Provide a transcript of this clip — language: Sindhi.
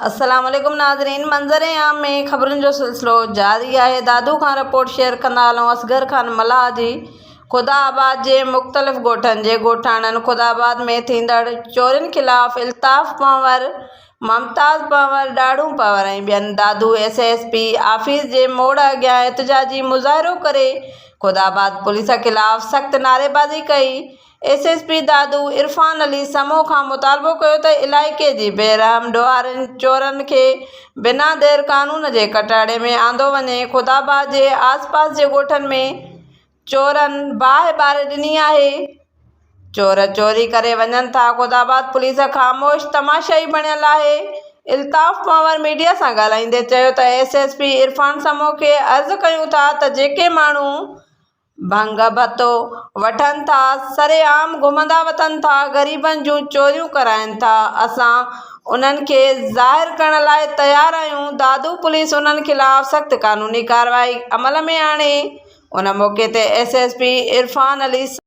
السلام عليڪم ناظرين منظر عام ۾ خبرن جو سلسلو جاري آهي دادو کان رپورٽ شيئر ڪندا هلون اصغر خان ملاح جي خدا آباد جي مختلف ڳوٺن جي ڳوٺاڻن خدا آباد ۾ ٿيندڙ چورين خلاف الطاف پنهور ممتاز پنهور ڏاڙهون پنهور ۽ ٻين Dadu S S P office جي موڙ اڳيان احتجاجي مظاهرو ڪري خدا آباد پوليس خلاف سخت نعريبازي ڪئي S S P Dadu Irfan Ali Samoon کان مطالبو ڪيو ته علائقي جي بي رحم ڏوهارين چورن کي بنا دير قانون جي ڪٽهڙي ۾ آندو وڃي خدا آباد جي آس پاس جي ڳوٺن ۾ چورن باهه ٻاري ڏني آهي چور چوري ڪري وڃن ٿا خدا آباد پوليس خاموش تماشائي بڻيل آهي الطاف پنهور ميڊيا سان ڳالهائيندي چيو ته S S P Irfan Samoon کي عرض ڪيون ٿا ته جيڪي ماڻهو ڀنگ ڀتو وٺن ٿا، سرعام گهمندا وتن ٿا، غريبن جون چوريون ڪرائين ٿا، اسان انهن کي ظاهر ڪرڻ لاء تيار آهيون، دادو پوليس انهن خلاف سخت قانوني ڪارروائي عمل ۾ آڻي، ان موقعي تي S S P Irfan Ali.